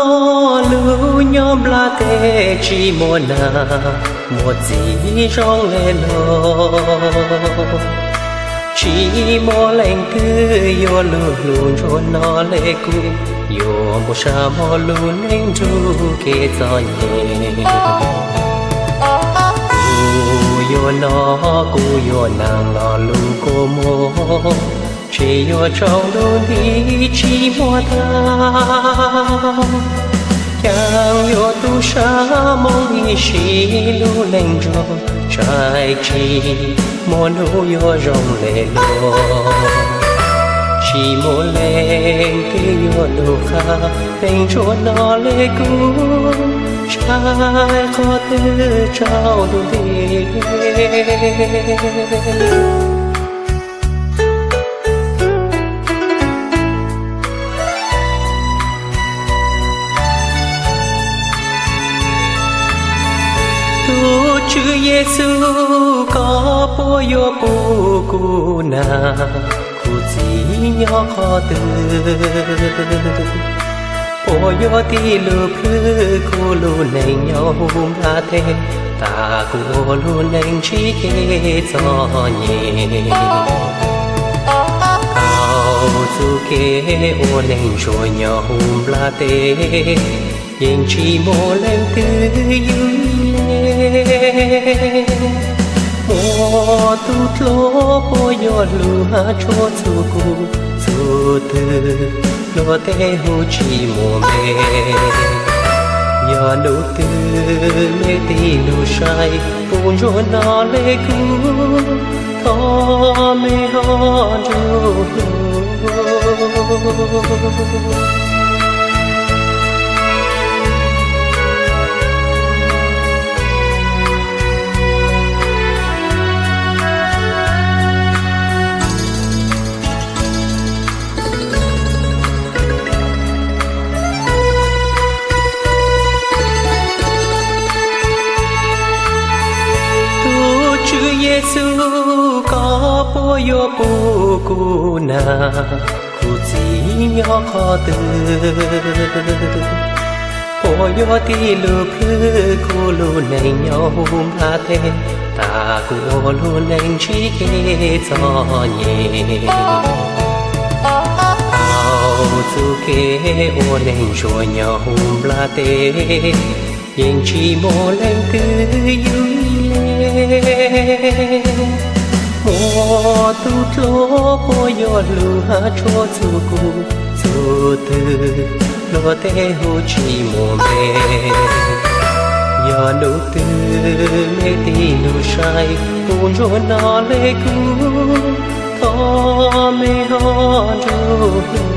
Lub nyob nplaj teb tsis muaj nam muaj txiv zoo le luag, tsis muaj leej twg yuav luag hlub ntsuag no le kuv, yuav mus sab muag lub neej nrug kev txom nyem. Kuv yuav noj kuv yuav nag los lub kua muag, tseem yuav tsaus ntuj nti tsis muaj tag. Caag yuav tu sab moog ib sim lub neej ntsuag, tsam tsis muaj hnub yuav zoo le luag. Tsis muaj leej twg yuav lug qha neeg ntsuag no le kuv, tshaib qhov twg tsaus ntuj nti. Tus Tswv Yexus, koj puas yuav pum kuv nag? Kuv txiv nyob qhov twg? Puas yuav tig lug plhws kuv lub neej nyob huv nplaj teb, tas kuv ua lub neej ntsib kev txom nyem? Txuj kev ua neeg ntsuag nyob huv nplaj teb, yeej tsis muaj leej twg yug le. Muaj tug dluab puas yuav lug hab tshuab txug kuv? Txuj twg luag tej hu tsis muaj npe? Yog nub twg mej tig lug saib pum ntsuag no le kuv, thov mej ho nrug lug. Tus Tswv Yexus, koj puas yuav pum kuv nag? Kuv txiv nyob qhov twg? Puas yuav tig lug plhws kuv lub neej nyob huv nplaj teb, tas kuv ua lub neej ntsib kev txom nyem? Txuj kev ua neeg ntsuag nyob huv nplaj teb, yeej tsis muaj leej twg yug le. Muaj tug dluab puas yuav lug hab tshuab txug kuv? Txuj twg luag tej hu tsis muaj npe? Yog nub twg mej tig lug saib pum ntsuag no le kuv, thov mej ho nrug lug.